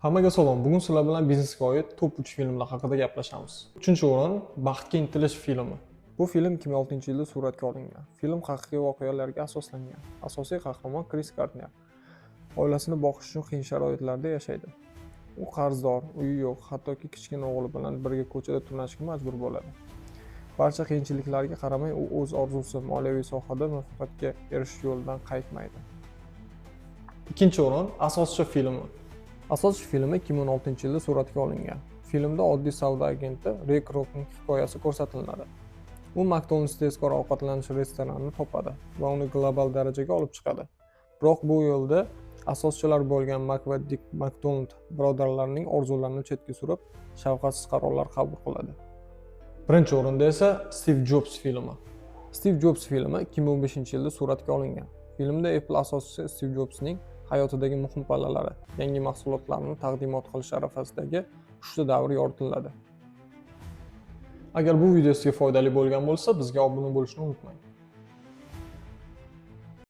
Hammaga salom. Bugun sizlar bilan biznesga oid top 3 filmlar haqida gaplashamiz. Uchinchi o'rin, Baxtga intilish filmi. Bu film 2006-yilda suratga olingan. Film haqiqiy voqealarga asoslangan. Asosiy qahramon Kris Gardner oilasini boqish uchun qiyin sharoitlarda yashaydi. U qarzdor, uyi yo'q, hattoki kichkina o'g'li bilan birga ko'chada tunashga majbur bo'ladi. Barcha qiyinchiliklarga qaramay, u o'z orzusi, moliyaviy sohada muvaffaqiyatga erishish yo'lidan qaytmaydi. Ikkinchi o'rin, Asoschi filmi. Asoschi filmi 2016-yilda suratga olingan. Filmda oddiy savdo agenti Rey Krokning hikoyasi ko'rsatiladi. U McDonald's tezkor ovqatlanish restoranini topadi va uni global darajaga olib chiqadi. Biroq bu yo'lda asoschilar bo'lgan Mak va Dik Makdonald birodarlarning orzularini chetga surib, shafqatsiz qarorlar qabul qiladi. Birinchi o'rinda esa Stiv Jobs filmi. Stiv Jobs filmi 2015-yilda suratga olingan. Filmda Apple asoschisi Stiv Jobsning hayotidagi muhim pallalari, yangi mahsulotlarni taqdimot qilish arafasidagi uchta davr yoritiladi. Agar bu video sizga foydali bo'lgan bo'lsa, bizga obuna bo'lishni unutmang.